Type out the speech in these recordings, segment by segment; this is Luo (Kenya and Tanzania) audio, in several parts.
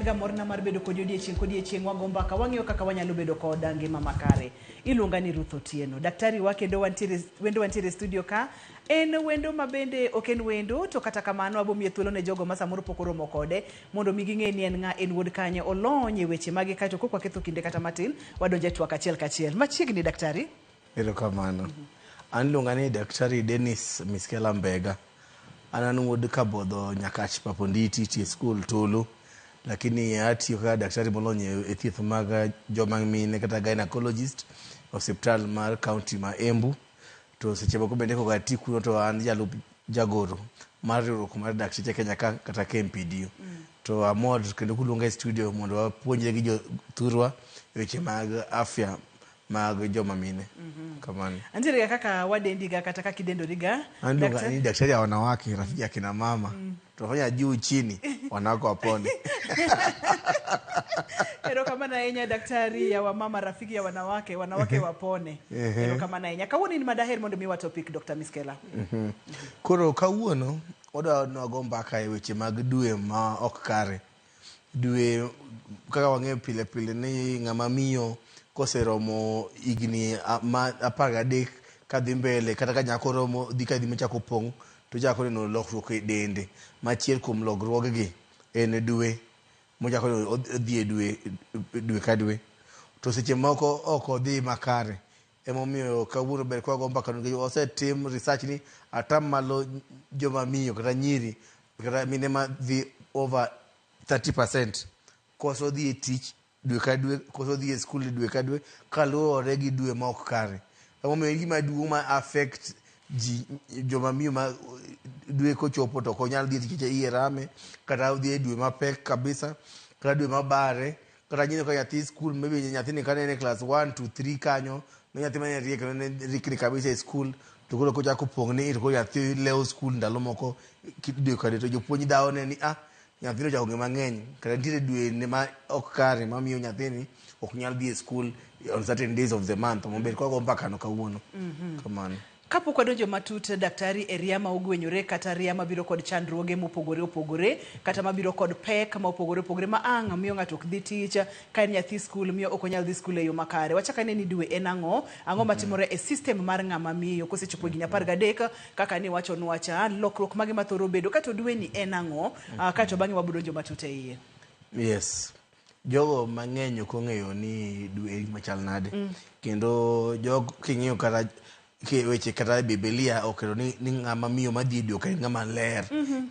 ga morna mar bedo kodi odiechieng' kodiechieng' wago mbaka wang'iyo kaka wanyalo bedo kod ngima makare. Iluonga ni Ruth Otieno. Daktari wa kendo wantiere wendo wantiere e studio ka en wendo ma bende ok en wendo to kata kamano abo miye thuolo ne jogo ma samoro pok oromo kode mondo mi ging'e ni en ng'a en wuod kanye olony e weche mage kaeto kok waketho kinde kata matin wadonjo e twak achiel kachiel. Machiegni daktari. Erokamano. An iluonga ni Daktari Dennis Miskela Mbega. An an wuod Kabodho Nyakach Paponditi tie skul Tulu. Lakini atiyo kaka daktari molony e thieth mag joma mine kata gynecologist e osiptal mar county ma Embu. To seche moko bende koka ati kuno to an jalup jagoro mar riwruok mar dakteche Kenya ka kata KMPDU. To amor kendo kuluonga e studio mondo wapuonjre gi jothurwa e weche mag afya mag joma mine. Kamano. Antiere ga kaka wadendi ga kata kaka idendori ga. An iluonga ni daktari ya wanawake, rafiki ya kina mama. Tunafanya juu chini, wanawake wapone. Erokamano ahinya daktari ya wamama rafiki ya wanawake, wanawake wapone. Erokamano ahinya. Kawuono in madaher mondo miwa topic Dr. Miskela. Koro kawuono wadwa ni wago mbaka e weche mag dwe ma ok kare. Dwe kaka wang'eyo pile pile ni ng'ama miyo koseromo higni ma 13 kadhi mbele kata ka nyako romo dhi kadhi machako pong' to ochako neno lokruok e dende. Ma achiel kuom lokruogegi en dwe mochako neno odhi e dwe dwe ka dwe. To seche moko ok odhi makare. Emomiyo kawuono ber ka wago mbaka nikech osetim research ni atamalo joma miyo kata nyiri kata mine ma dhi over 30% koso dhi e tich dwe ka dwe koso dhi e skul dwe ka dwe kaluwore gi dwe ma ok kare. Emomiyo en gima duong' ma affect ji joma miyo ma dwe kochopo to ok onyal dhi e tich nikech iye rame kata odhi e dwe mapek kabisa kata dwe mabare kata nyithindo ka nyathi skul maybe nyathini kane en e class 1 to 3 kanyo ne nyathi mane riek kendo ne rikni kabisa e skul to koro kochako pong' ni to koro nyathi lewo skul ndalo moko dwe ka dwe to jopuonj dhawo ne ni ah nyathini ochako ng'e mang'eny kata nitiere dwe ne ma ok kare mamiyo nyathini ok nyal dhi e skul on certain days of the month omiyo ber ka wago mbaka no kawuono kamano. Kapok wadonjo matut daktari e ria ma ogwenyore kata ria mabiro kod chandruoge mopogore opogore kata mabiro kod pek ma opogore opogore ma ang' miyo ng'ato ok dhi tich ka en nyathi skul miyo ok onyal dhi skul e yo makare. Wachak ane ni dwe en ang'o? Ang'o matimore e system mar ng'ama miyo kosechopo higni 13 kaka ni wachonwa cha lokruok mage mathoro bedo kato dwe ni en ang'o? Kato bang'e wabiro donjo matut e iye. Yes. Jogo mang'eny ok ong'eyo ni dwe en gima chal nade. Kendo jog king'iyo kata weche kata e Bibilia okelo ni ng'ama miyo madhi e dwe ok en ng'ama ler.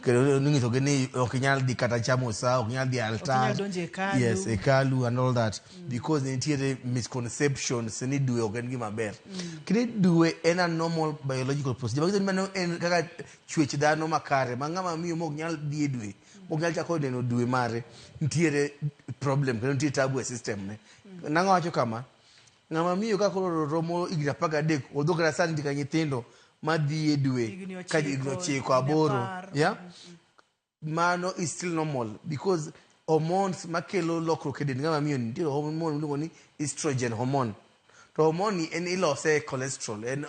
Kendo nonyisogi ni ok inyal dhi kata chamo sawo, ok inyal dhi e altar. Ok inyal donjo e hekalu. Yes, hekalu and all that. Because nitiere misconceptions ni dwe ok en gima ber. Kendo dwe en a normal biological procedure. Manyiso ni mano en kaka chwech dhano makare ma ng'ama miyo mok nyal dhi e dwe ok nyal chako neno dwe mare nitiere problem kendo nitie tabu e system ne. Nang'o wacho kama? Ng'ama miyo ka koro romo higni 13 although kata sani nitie ka nyithindo madhi e dwe Higni ka higni 9, 9 higni 8 10. Yeah? Mano is still normal because hormones makelo lokruok e dend ng'ama miyo ni nitie hormone miluongo ni estrogen hormone. To hormone ni en ilose e cholesterol en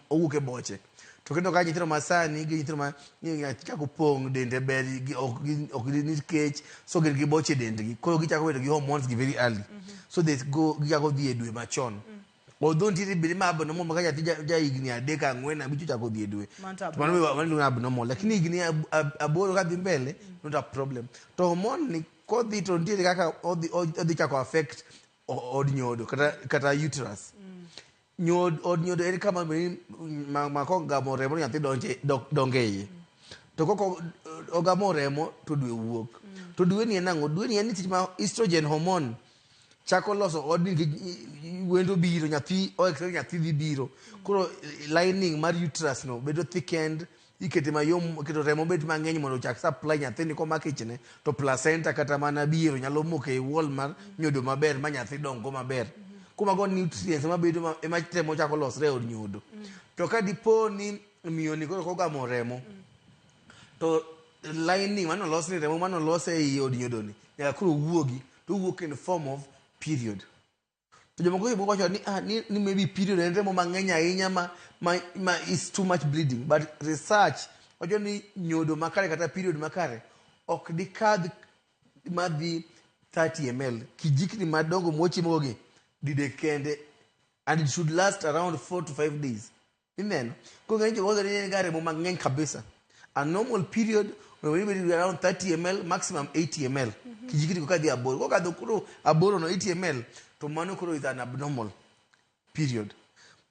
owuok e boche. To kendo ka nyithindo masani gi nyithindo ma chako pong' dende ber ok ni kech so gin gi boche e dendgi koro gichako bedo gi hormones gi very early. So they go gichako dhi e dwe machon. Although nitiere bende ma abnormal ma ka nyathi ja higni 3 4 5 ochako dhi e dwe. Mano to mano iluongo ni abnormal. Lakini higni 8 kadhi mbele not a problem. To hormone ni kodhi to nitiere kaka odhi chako affect od nyodo kata uterus. Od nyodo en kama ma kogamo remo nyathi donjo e iye. To kok ogamo remo to dwe wuok. To dwe ni en ang'o? Dwe ni en ni seche ma estrogen hormone chako loso odni nikech wendo biro nyathi o expect nyathi dhi biro. Koro lining mar uterus no bedo thickened ikete mayom iketo remo bet mang'eny mondo ochak supply nyathini komako ichne to placenta kata mana biero nyalo moko e wall mar nyodo maber ma nyathi dongo maber. Kumago nutrients mabedo ema temo chako losre e od nyodo. To ka dipo ni miyo ni koro kogamo remo to lining manolos ni remo manolos ei od nyodo ni nyaka koro wuogi to wuok in form of period. To jomoko jomoko wacho ni ah, ni maybe period en remo mang'eny ahinya ma is too much bleeding but research wacho ni nyodo makare kata period makare ok dikadh madhi 30 ml. Kijikni madongo mwachiemogo gi didek kende and it should last around 4 to 5 days. Ineno? Koro ng'eny jomoko ni en ga remo mang'eny kabisa. A normal period onego bed ni around 30 ml maximum 80 ml. Kijikni go kadhi aboro. Kokadho koro aboro no 80 ml to mano koro is an abnormal period.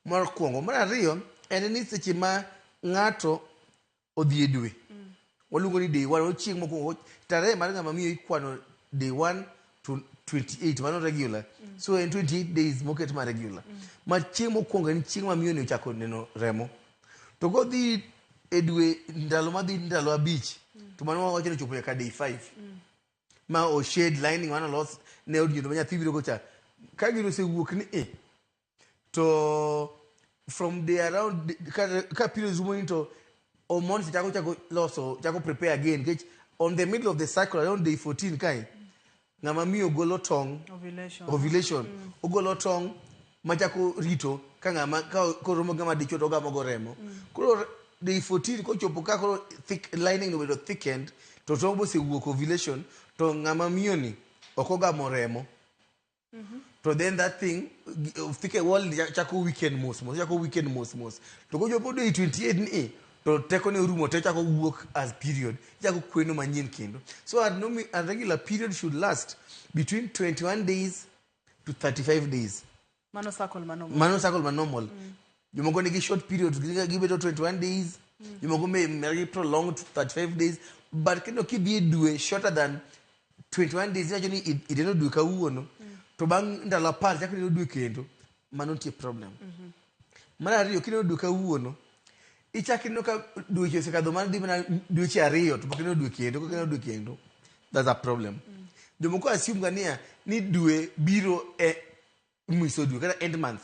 Mokwongo. Mar ariyo en ni seche ma ng'ato odhi e dwe waluongo ni day one chieng' mokwongo tarehe mar ng'ama miyo ikwano day 1 to 28 mano regular so en 28 days moket ma regular ma chieng' mokwongo en chieng' ma miyo ni ochako neno remo to kodhi e dwe ndalo madhi ndalo abich to mano wawacho ni ochopo nyaka day 5 ma o shed lining mano los ne od nyodo ma nyathi biro go cha ka gino osewuok ni e to from day around ka periods rumo ni to hormones chako loso chako prepare again nikech on the middle of the cycle around day 14 kae ng'ama miyo golo tong' Ovulation. ovulation ogolo tong' machako rito ka ng'ama ka koromo gi ng'ama dichuo to ogamo go remo koro day 14 kochopo ka koro thick lining obedo thickened to tong' bosewuok ovulation to ng'ama miyo ni ok ogamo remo to then that thing thick wall ni chako weaken mos mos chako weaken mos mos to kochopo day 28 ni to tekone orumo te chako wuok as period chako kweno manyien kendo so a, normal, a regular period should last between 21 days to 35 days. Mano cycle ma normal. Mano cycle ma normal. Jomoko nigi short periods gibedo 21 days jomoko me prolong to 35 days but kendo kidhi e dwe shorter than 21 days iwacho ni ineno dwe kawuono to bang' ndalo 10 chako ineno dwe kendo mano nitie problem. Mar ariyo kineno dwe kawuono ichako ineno ka dweche osekadho mar dhi mana dweche ariyo to pok ineno dwe kendo kok ineno dwe kendo that's a problem. Jomoko assume ga niya ni dwe biro e mwiso dwe kata end month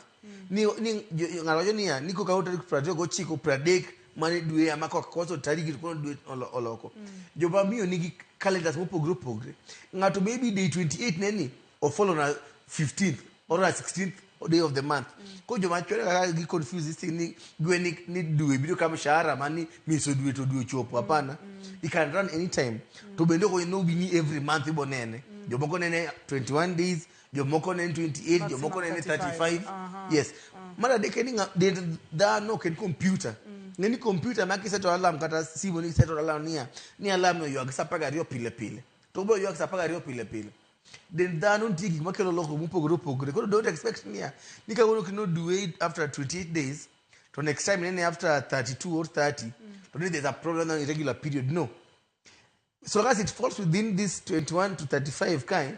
ni ng'ato wacho niya ni kokawo tarik 29 30 mane dwe ama kokoso tarigi to koro dwe oloko. Joma miyo nigi calendars mopogore opogore. Ng'ato maybe day 28 neni ofollow na 15th or na 16th day of the month. Koro joma chwere kaka gi confuse this thing ni gwe ni dwe biro ka mshahara mani miso dwe to dwe ochopo hapana. It can run anytime. To bende ok onego bed ni every month ibo nene. Jomoko nene 21 days, jomoko nene 28, jomoko nene 35. Yes. Mar adek en ni dend dhano ok en computer. Ng'e ni computer ma kiseto alarm kata simu ni kiseto alarm niya ni alarm no ywag sa 12 pile pile. To obiro ywak sa 12 pile pile. Dend dhano nitie gik makelo lokruok mopogore opogore. Koro don't expect niya ni kawuono kineno dwe after 28 days to next time inene after 32 or 30 to ni there's a problem on irregular period. No. So long as it falls within this 21 to 35 kind,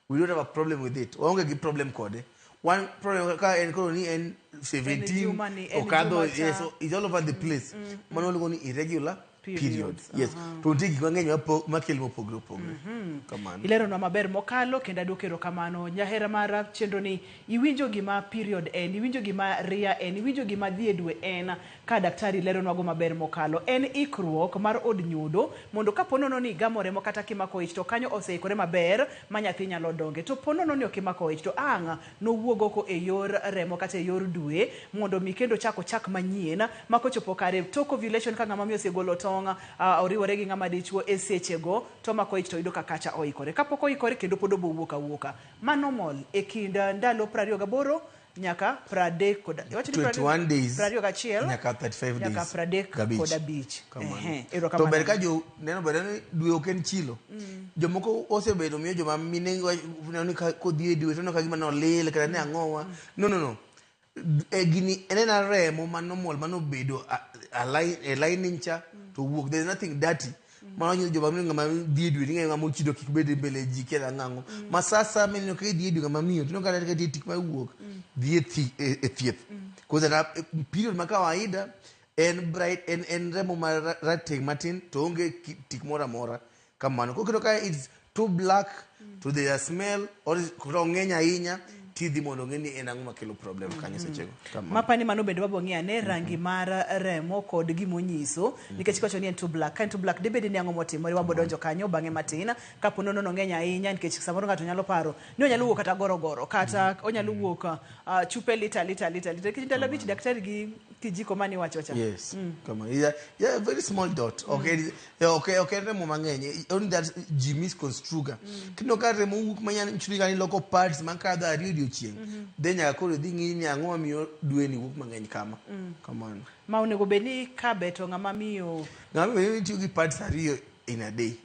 we don't have a problem with it. Waonge gi problem kode. One problem ka en koro ni en 17 juma ni, en okadho juma cha. yes, so it's all over the place. Mano waluongo ni irregular Periods, periods. Yes. To nitie gik mang'eny makelo mopogore opogore. Kamano. Ileronwa maber mokalo kendo aduoko erokamano nyahera mara chenro ni iwinjo gima period en iwinjo gima ria en iwinjo gima dhi e dwe en ka daktari leronwago maber mokalo en ikruok mar od nyodo mondo kapo nono ni igamo remo kata kimako ich to kanyo oseikore maber ma nyathi nyalo donge to po nono ni ok imako ich to ang' nowuog oko e yor remo kata e yor dwe mondo mi kendo chak ochak manyien ma kochopo kare tok ovulation ka ng'ama miyo osegolo tong' oriwore gi ng'ama dichuo e sechego to mako ich to yudo ka kacha oikore kapok oikore kendo pod obo wuok awuoka ma normal e kind ndalo 28 nyaka 30 kod iwacho ni 21 days 21 nyaka 35 nyaka days. 30 Gabich. kod abich. Kamano. Ehe, To erokamano. ber ka jo neno ber ni dwe ok en chilo. Jomoko osebedo miyo joma mine neno ni kodhi e dwe to neno ka gima nolil kata ni ang'owa. No no no. E gini en ena remo manomol manobedo e lining cha to wuok. There is nothing dirty. Mano nyiso joma miyo ng'ama dhi e dwe ni ng'ama ochido kik bed e mbele ji kia ang'o. Ma sasa mineno ka idhi e dwe ng'ama miyo tineno ka nitie tik mawuok dhi e thieth. Because at a period ma kawaida en bright en remo ma rateng' matin to onge tik moro amora kamano. Koro kendo ka it's too black to there is a smell or kata ong'eny ahinya tidhi mondo ong'e ni en ang'o makelo problem kanyo sechego. Kamano. Mapani mano bende wabo ng'iyo ane rangi mar remo kod gimonyiso nikech kiwacho ni en too black ka en too black dibed ni ang'o motimore wabo donjo kanyo bang'e matin kapo nono nong'eny ahinya nikech samoro ng'ato nyalo paro ni onyalo wuok kata gorogoro kata onyalo wuok chupe lita lita lita lita nikech ndalo abich daktari gi Kijiko mani wacho cha. Yes. Come on. Yeah, yeah, very small dot. Okay. Yeah, okay, remo mang'eny. Only that ji misconstrue ga. Kendo ka remo wuok manyalo chuni ka iloko pads makadho ariyo odiochieng'. Then nyaka koro idhi ng'i ni ang'o mamiyo dwe ni wuok mang'eny kama. Kamano. Ma onego bed ni ka beto ng'ama miyo Ng'ama miyo itiyo gi pads ariyo in a day.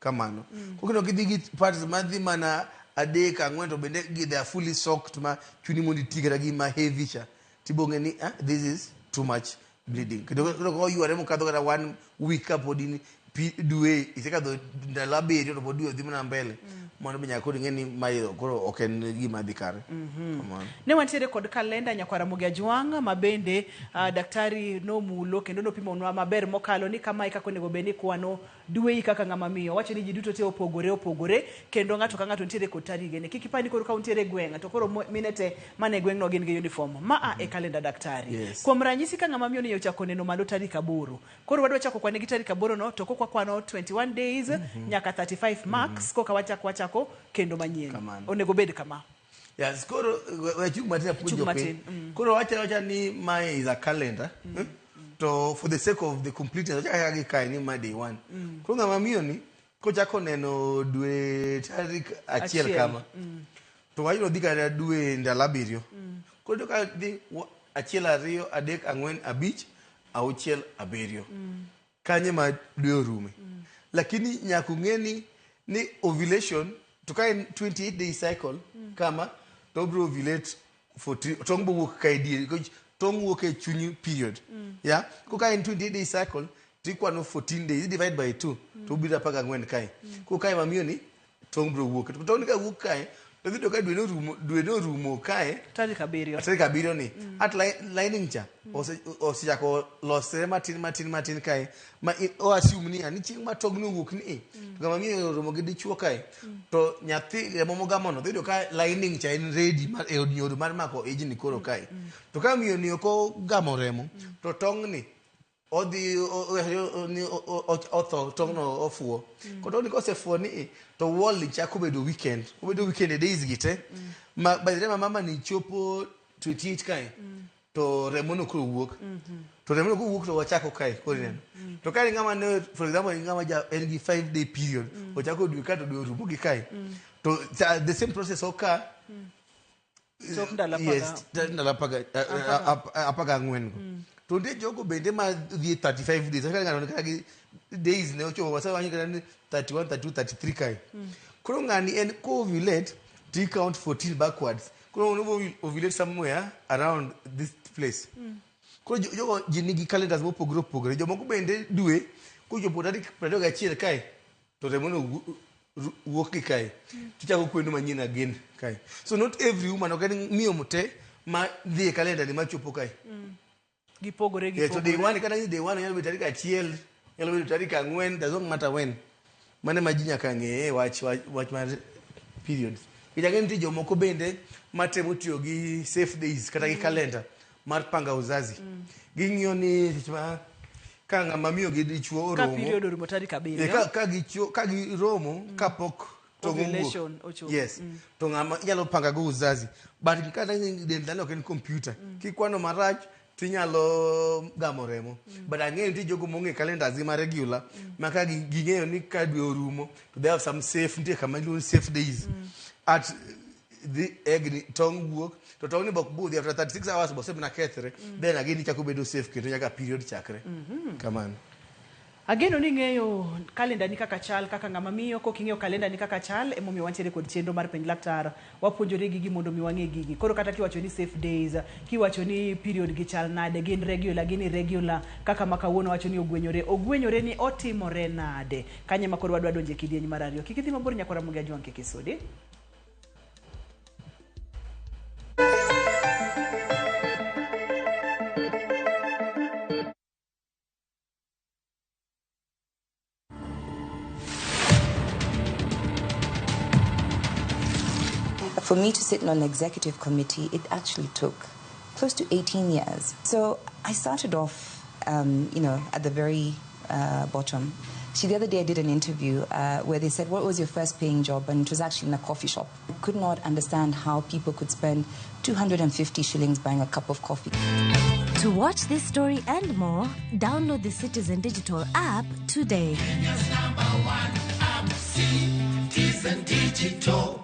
Kamano. Koro kendo kidhi gi pads madhi mana adek ang'wen to bende gi they are fully soaked ma chuni mondo iti kata gi ma heavy cha. Tibo ng'e ni ah, this is too much bleeding. Kendo kendo koyware mokadho kata one week kapod in pi dwe isekadho ndalo abiriyo to pod dwe dhi mana mbele. Mano be nyaka koro ing'e ni mae koro ok en gima dhi kare. Kamano. Ne wantiere kod kalenda nyakwar Ramogi Ajwang' ma bende daktari nomulo kendo nopimonwa maber mokalo ni kamae kaka onego bed ni kwano dweyi kaka ng'ama miyo. Wacho ni ji duto te opogore opogore kendo ng'ato ka ng'ato nitiere kod tarigene. Kik ipar ni koro ka untiere e gweng' to koro mine te mane gweng' no gin gi uniform. Ma a e kalenda daktari. Yes. Kuom ranyisi ka ng'ama miyo ni ochako neno malo tarik 8. Koro wadwa chako kwane gi tarik 8 no to koka kwano 21 days nyaka 35 max koka wachako wachako kendo manyien. Kamano. Onego bed kama. Yes, koro we achung' matin apuonj Chung' jopiny. matin, Koro wacha wacha ni mae is a calendar. To for the sake of the completeness, wacha kaka gi kae ni ma day one. Koro ng'ama miyo ni kochako neno dwe tarik achiel Achiel, kama. To wayudo dhi kata dwe ndalo abiriyo. Koro iyudo ka dhi achiel ariyo adek ang'wen abich auchiel abiriyo. Kanye ma dwe orume. Lakini nyaka ung'e ni ovulation to ka en 28 day cycle kama to obiro ovulate 40 tong' bo wuok ka e diere nikech tong' wuok e chuny period. Yeah? Ko ka en 28 day cycle to ikwano 14 days divide by 2 to obiro 14 kae. Ko kae mamiyo ni tong' biro wuok. To tong' ni ka wuok kae to dhi yudo ka dwe norumo kae Tarik 7. tarik 7 ni at lining cha osechako losre matin matin matin kae ma o assume ni ani chieng' ma tong' nowuok ni e to ng'ama miyo oromo gi dichuo kae to nyathi remo mogamo no dhi yudo ka lining cha en ready mar e od nyodo mar mako ijni koro kae to ka miyo ni ok ogamo remo to tong' ni odhi ni otho tong'no ofuo. Koro tong'ni kosefuo ni i, to wall ni chako bedo weekend. Obedo weekend e days gi te. Ma by the time mama ni chopo 28 kae to remo no koro wuok. To remo no kowuok to wachako kae koro ineno. To ka en ng'ama ne for example en ng'ama ja en gi 5 day period ochako dwe ka to dwe orumo gi kae. To the same process oka Tok ndalo apar Yes, ndalo apar gang'wen go. To nitie jogo bende ma dhi e 35 days. Kaka ng'ato kata gi days ne ochopo wasewacho kata ni 31, 32, 33 kae. Koro ng'ani en ko ovulate to i count 14 backwards. Koro onego ovulate somewhere around this place. Koro jogo ji nigi calendars mopogore opogore. Jomoko bende dwe kochopo tarik 21 kae to remo no wuok gi kae. Tichako kweno manyien again kae. So not every woman ok en miyo te ma dhi e calendar ni machopo kae. Gipogore Yeah, so day gipogore. one kata ni day one nyalo bedo tarik 1, nyalo bedo tarik 4, doesn't matter when. Mano ema ji nyaka ng'e wach mar periods. Nikech ang'e nitie jomoko bende matemo tiyo gi safe days kata gi calendar mar panga uzazi. Ging'iyo ni seche ma ka ng'ama miyo gi dichuo Ka oromo. period orumo tarik 7. Ka giromo kapok tong' owuok. Ovulation ochopo. Yes. To ng'ama inyalo panga go uzazi. But kata dend dhano ok en computer. Kikwano marach tinyalo gamo remo. But ang'eyo nitie jogo mong'e calendars gi ma regular ma ka ging'eyo ni ka dwe orumo to they have some safe nitie kama iluongo ni safe days. At the egg ni tong' wuok to tong' ni bok budhi after 36 hours bosemana kethre then again ichako bedo safe kendo nyaka period chakre. Kamano. Ageno ni ing'eyo kalenda ni kaka chal kaka ng'ama miyo kok ing'eyo kalenda ni kaka chal emomiyo wantiere kod chenro mar penj laktar. Wapuonjore gigi mondo mi wang'e gigi. Koro kata kiwacho ni safe days, kiwacho ni period gi chal nade, gin regular, gin irregular, kaka ma kawuono wacho ni ogwenyore, ogwenyore ni otimore nade. Kanye ma koro wadwa donje kidieny mar ariyo. Kik idhi mabor nyakwara Ramogi Ajwang' kik isudi. For me to sit on an executive committee, it actually took close to 18 years. So I started off, at the very bottom. See, the other day I did an interview where they said, what was your first paying job? And it was actually in a coffee shop. I could not understand how people could spend 250 shillings buying a cup of coffee. To watch this story and more, download the Citizen Digital app today. Kenya's number one app, Citizen Digital.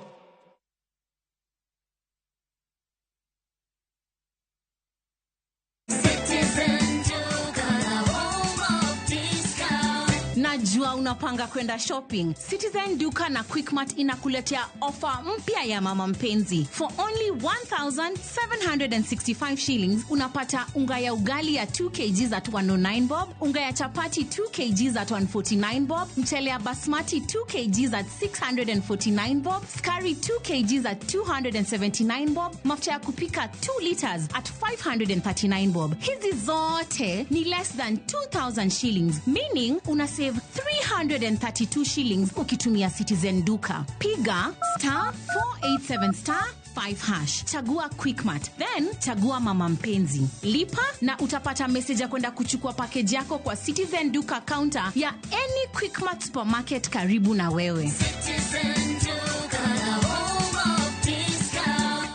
Citizen Duka, the home of discount. Najua unapanga kwenda shopping. Citizen Duka na Quickmart inakuletea ofa mpya ya mama mpenzi. For only 1765 shillings unapata unga ya ugali ya 2 kgs at 109 bob, unga ya chapati 2 kgs at 149 bob, mchele ya basmati 2 kgs at 649 bob, sukari 2 kgs at 279 bob, mafuta ya kupika 2 liters at 539 bob. Hizi zote ni less than 2000 shillings, meaning una save 332 shillings ukitumia Citizen Duka. Piga star 487 star 5 hash, chagua Quickmart, then chagua mama mpenzi, lipa na utapata message ya kwenda kuchukua package yako kwa Citizen Duka counter ya any Quickmart supermarket karibu na wewe. Citizen Duka, the home of discount.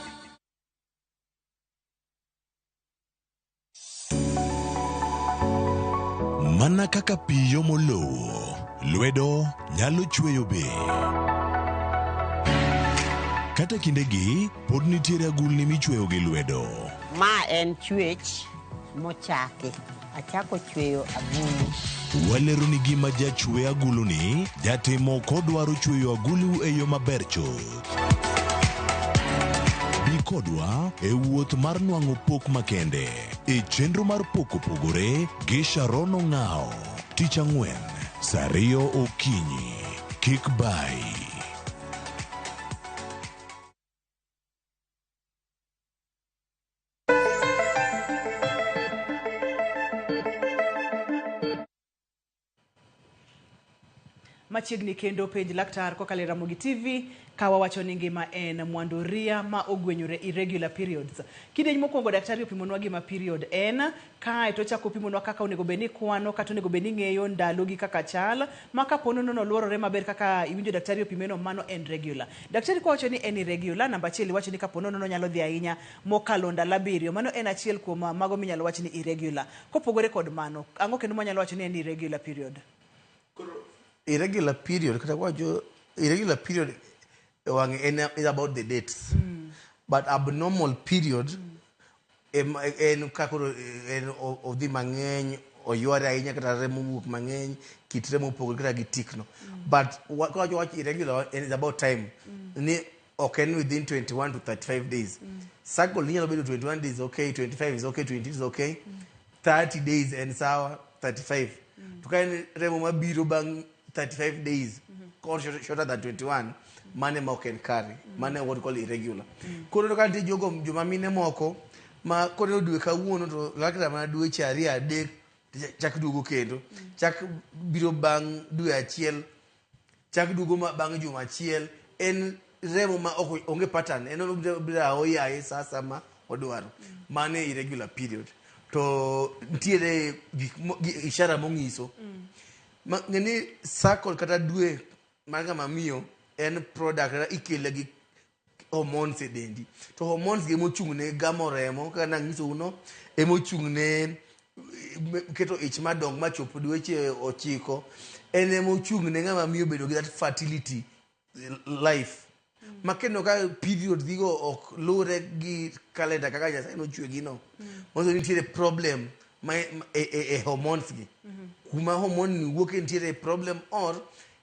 Mana kaka pi yomo lowo, lwedo nyalo chweyo be. Kata kindegi, pod nitiere agulni michweyo gi lwedo. Ma en chwech mochaki. Achako chweyo agulu. Walero ni gima jachwe aguluni jatimo kodwaro chweyo agulu e yo maber chuth. Bi kodwa e wuoth mar nwang'o pok makende e chenro mar pok opogore gi Sharon Ong'ao. Tich ang'wen, saa ariyo okinyi. Kik bai. Machiegni kendo penj laktar kokalo e Ramogi TV ka wawacho ni ngima en mwandu ria ma ogwenyore irregular periods. Kidieny mokwongo daktari opimonwa gima period en, kae to ochako opimonwa kaka onego bed ni kwano kata onego bed ni ng'eyo ndalogi kaka chal, ma kapo nono luorore maber kaka iwinjo daktari opimeno, mano en regular. Daktari kowacho ni en irregular, namba achiel iwacho ni kapo nono nyalo dhi ahinya mokalo ndalo abiriyo, mano en achiel kuom mago minyalo wach ni irregular. Kopogore kod mano, ang'o kendo mwanyalo wacho ni en irregular period? Irregular period, kata wacho irregular period wang' en is about the dates. But abnormal period en ka koro en odhi mang'eny, oyware ahinya kata remo wuok mang'eny, kit remo opogore kata gi tikno. But kawacho wach irregular en is about time. Ni ok en within 21 to 35 days. Cycle ni nyalo bedo 21 days okay, 25 is okay, 20 is okay, 30 days en sawa, 35. To ka en remo mabiro bang' 35 days, or shorter than 21, mane ma ok en kare, mane what we call irregular. Koro ka nitie jogo joma mine moko ma koneno dwe kawuono to lal kata mana dweche ariyo adek to chak duogo kendo, chak biro bang' dwe achiel, chak duogo bang' juma achiel, en remo ma ok onge pattern, en obiro aoyaye sa sama odwaro. Mane irregular period. To nitiere gik ishara mong'iso. Ng'e ni cycle kata dwe mar ng'ama miyo en product kata ikele gi hormones e dendi. To hormones gi emochung' ne gamo remo kaka nang'isou no, emochung' ne keto ich madong machop dweche 9, en emochung' ne ng'ama miyo bedo gi that fertility life. Ma kendo ka period gigo ok luwre gi calendar kaka Nyasaye nochwe gi no, manyiso ni nitiere problem ma e hormones gi. Kuma hormone ni wuok nitiere problem or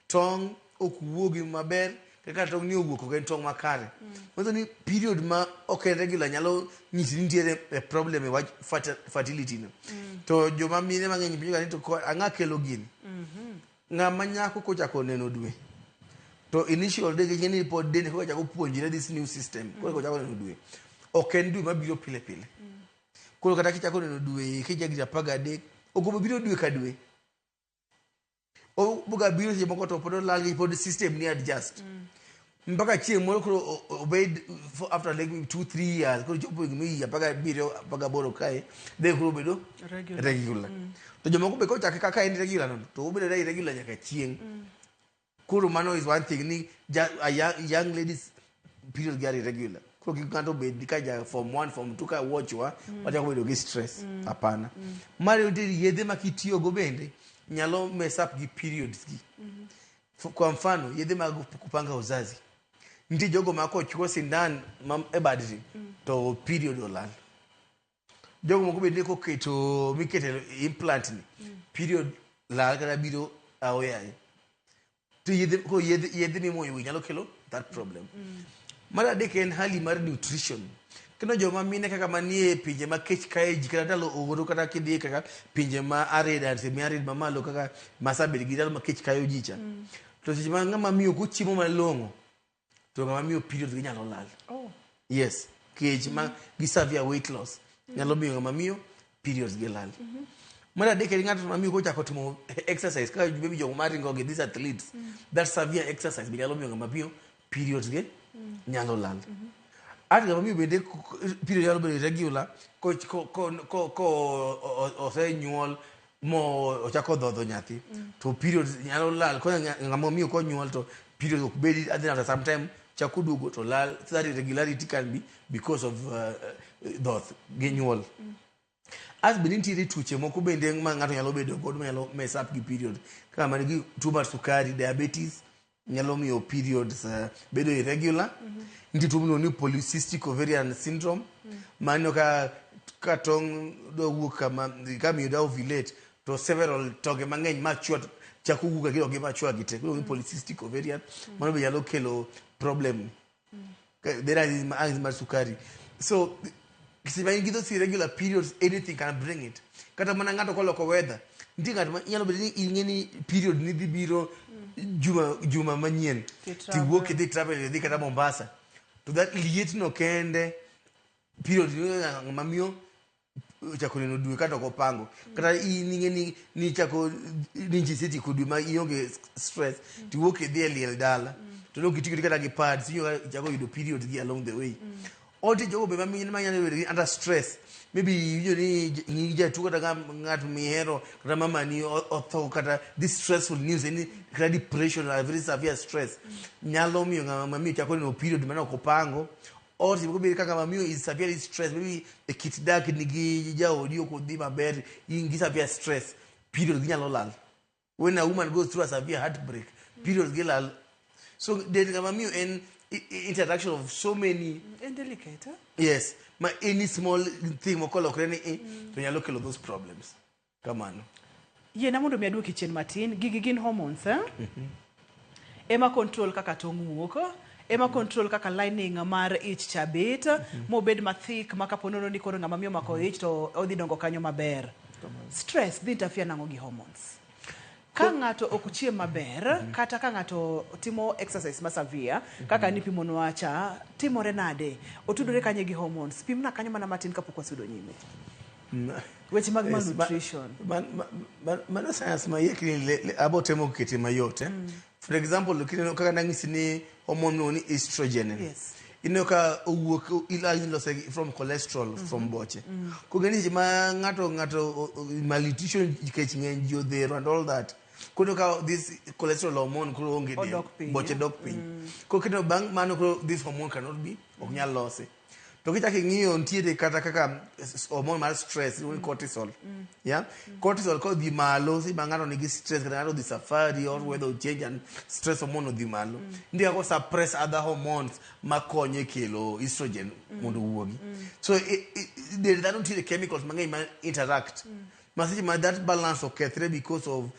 tong' ok wuogi maber, kaka tong' ni owuok ok en tong' makare. Manyiso ni period ma ok en regular nyalo nyisi ni nitiere a problem e wach fertility no. To joma mine mang'eny penjo ga ni to ang'a kelo gini? Ng'ama nyako kochako neno dwe, to initial day gi ni pod dende koka chako puonjre this new system, koro kochako neno dwe, ok en dwe mabiro pile pile. Koro kata kichako neno dwe kija gi 13, ok obi biro dwe ka dwe. Oboga biro seche moko to pod olal gi pod system ni adjust. Mpaka chieng' moro koro obed for after like 2, 3 years, koro chopo higni 17, 18 kae, then koro obedo regular. Regular. To jomoko be kochake kaka en regular no, to obedo irregular nyaka chieng'. Koro mano is one thing ni a young ladies period get irregular. Koro kik ng'ato bed ka ja form 1, form 2 ka watch wa wachako bedo gi stress. Hapana. Mar nitie yedhe ma kitiyogo bende nyalo mess up gi periods gi. Kwa mfano, yedhe mag kupanga uzazi, nitie jogo ma kochuo sindan ma e badni to period olal. Jogo moko bende koketo mikete implant ni, period lal kata biro aoyaye. To yedhe ko yedhe mimoyo wich nyalo kelo that problem. Mar adek en hali mar nutrition. Kendo joma mine kaka manie pinje ma kech kae ji, kata ndalo oro, kata kidhi kaka pinje ma arid and semi arid mamalo kaka Marsabit gi ndalo ma kech kayo ji cha, to seche ma ng'ama miyo kochiemo malong'o, to ng'ama miyo period gi nyalo lal. Yes, kech ma gi severe weight loss nyalo miyo ng'ama miyo periods gi lal. Mar adek en ng'ato ma miyo kochako timo exercise, kaka maybe jok maringo gi, these athletes, that severe exercise be nyalo miyo ng'ama miyo periods gi nyalo lal. Ati ng'ama miyo bende period nyalo bedo irregular ko osenyuol mo ochako dhodho nyathi, to period nyalo lal. Ko ng'ama miyo konyuol to period ok bedi, and then after some time chako duogo to lal. So that irregularity can be because of dhoth gi nyuol. As bende nitiere tuoche moko bende ma ng'ato nyalo bedo godo manyalo mess up gi period, kaka man gi tuo mar sukari, diabetes nyalo miyo periods bedo irregular. Nitie tuo miluongo ni polycystic ovarian syndrome, mano ka tong' dwa wuok kama ka miyo dwa ovulate, to several tonge mang'eny machua chako wuok ka gi machua gi te, iluongo ni polycystic ovarian. Mano be nyalo kelo problem. There is mar sukari. So seche ma in gi those irregular periods, anything can bring it. Kata mana ng'ato koloko weather, nitie ng'at ma inyalo bedo ni ing'e ni period ni dhi biro juma manyien, tiwuok idhi travel, idhi kata Mombasa, to that liet no kende, period ng'ama miyo ochako neno dwe kata ok opango. Kata in ing'e ni chako ni isetieko dwe ma ionge stress, tiwuok idhi e liel dala, to dok itiyo kata gi pads, ichako yudo period gi along the way. Oti jogo be mamine manyalo bedo gi under stress, maybe iwinjo ni ng'i jatuo, kata ng'at mihero, kata mamani otho, kata this stressful news, any kata depression, a very severe stress nyalo miyo ng'ama mamiyo chako neno period mane ok opango. Or seche moko be kaka mamiyo is severely stressed, maybe e kit dak nigi jaodi ok odhi maber, in gi severe stress, period gi nyalo lal. When a woman goes through a severe heartbreak, period gi lal. So del ng'ama miyo en interaction of so many. En delicate, eh? Yes, ma any small thing mokolokre ni to nyalo kelo those problems kamano. Yiena mondo mi aduoki chien matin. Gigi gin hormones, eh? Ema control kaka tong' wuok, ema control kaka lining mar ich cha bet mobed mathik, ma kapo nono ni koro ng'ama miyo omako ich to odhi dongo kanyo maber. Stress dhi interfere nang'o gi hormones? Ka ng'ato ok chiem maber, kata ka ng'ato timo exercise ma severe kaka nipimonwa cha, timore nade? Otudore kanye gi hormones? Pimna kanyo mana matin kapok wasudo nyime weche mag Yes, malnutrition. Mano science ma iye abo temo kete mayot, eh? For example, kineno kaka nang'isi ni hormone miluongo ni estrogen. Ineno ka owuok ilose from cholesterol, from boche. Koro ng'eni seche ma ng'ato malnutrition, kech ng'eny, ji odhero and all that, koro ka this cholesterol hormone koro onge del, Odok piny, boche eh? dok piny. Koro kendo bang' mano koro this hormone cannot be, ok nyal lose. To kichako ing'iyo, nitiere kata kaka hormone mar stress iluongo ni cortisol. Yeah, cortisol kodhi malo seche ma ng'ato nigi stress, kata ng'ato odhi safari or weather change and stress hormone odhi malo, nitie kaka suppress other hormones makonyo e kelo estrogen mondo owuogi. So del dhano nitiere chemicals mang'eny ma interact, ma seche ma that balance okethre because of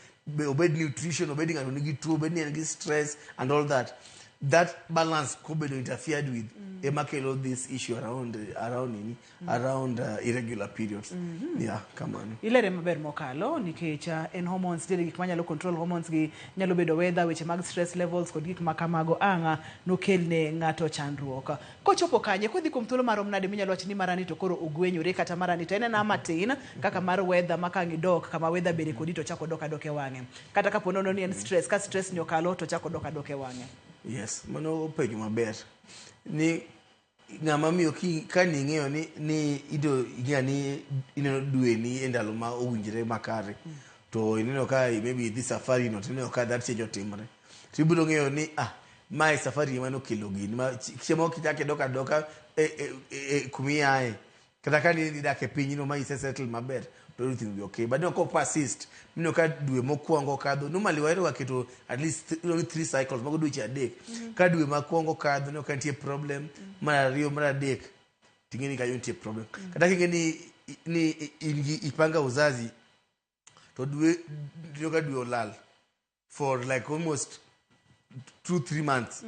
obed nutrition, obed ni ng'ato nigi tuo, obed ni en gi stress and all that, that balance kobedo interfered with, ema kelo this issue around nini, around irregular periods. Yeah, kamano. Ilere maber mokalo, nikech en hormones. Nitiere gik manyalo control hormones gi, nyalo bedo weather, weche mag stress levels kod gik ma kamago ang'a nokelne ng'ato chandruok. Kochopo kanye, kodhi kuom thuolo marom nade minyalo wacho ni marani to koro ogwenyore, kata marani to en ena matin kaka mar weather, ma ka ang' idok kama weather bere kodi to chako dok adok e wang'e, kata kapo nono ni en stress, ka stress ni okalo to chako dok adok e wang'e? Yes, mano penjo maber. Ni ng'ama miyo ka ning'eyo ni ido ing'eyo ni ineno dwe ni e ndalo ma owinjore makare, to ineno ka maybe idhi safari no, to ineno ka that change otimre, to ibiro ng'eyo ni mae safari ema nokelo gini ma chiemo kichako idok adoka e kumiaye, kata ka ni idak e pinyno ma ise settle maber, to everything will be okay. But no, ko persist mino ka dwe mokwongo kadho, normally wahero ga keto at least only three cycles, mago dweche 3. Ka dwe mokwongo kadho no ka nitie problem, mar ariyo, mar adek, ting'e ni kanyo nitie problem. Kata king'e ni in gi ipanga uzazi, to dwe iyudo ka dwe olal for like almost 2-3 months,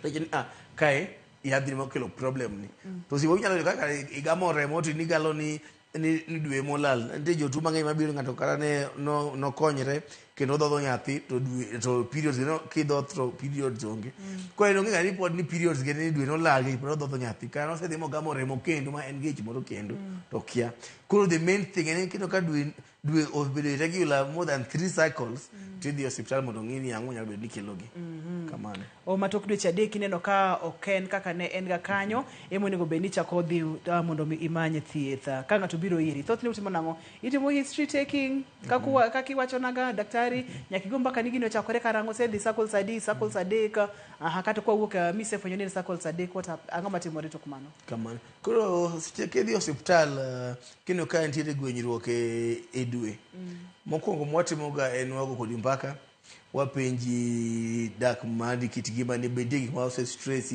ni kae yadhni mokelo problem ni, to sibo inyalo yudo kaka igamo remo to nigalo ni dwe molal. Nitie jotuo mang'eny mabiro, ng'ato kata ne no nokonyre kendo odhodho nyathi, to dwe to periods no kidhoth to periods onge. Koro en onge ga ni pod ni periods ge, ni dwe nolal gi pod odhodho nyathi, kata nosedhi mogamo remo kendo ma en gi ich moro kendo to kia. Koro the main thing en kendo ka dwe obedo irregular more than three cycles, to idhi e osiptal mondo ong'i ni ang'o nyalo bedo ni kelogi kamano. O ma tok dweche 3 ineno ka ok en kaka ne en ga kanyo, ema onego bed ni ichako dhi mondo mi imany thieth. Ka ng'ato biro iri, thothne utimo nang'o? Itimo history taking kaka iwachonaga daktari, nyaka igo mbaka ni gini ochakore karang'o, osedhi cycles adi, cycles 3, aha, kata kwawuok misefwenyo ni en cycles 3, ang'o matimore tok mano? Kamano. Koro seche kidhi e osiptal, kineno ka nitiere gwenyruok e dwe, mokwongo mwatimoga en wago kodi mbaka, wapenji dak mari, kit ngimani, be nitie gik ma ose stress,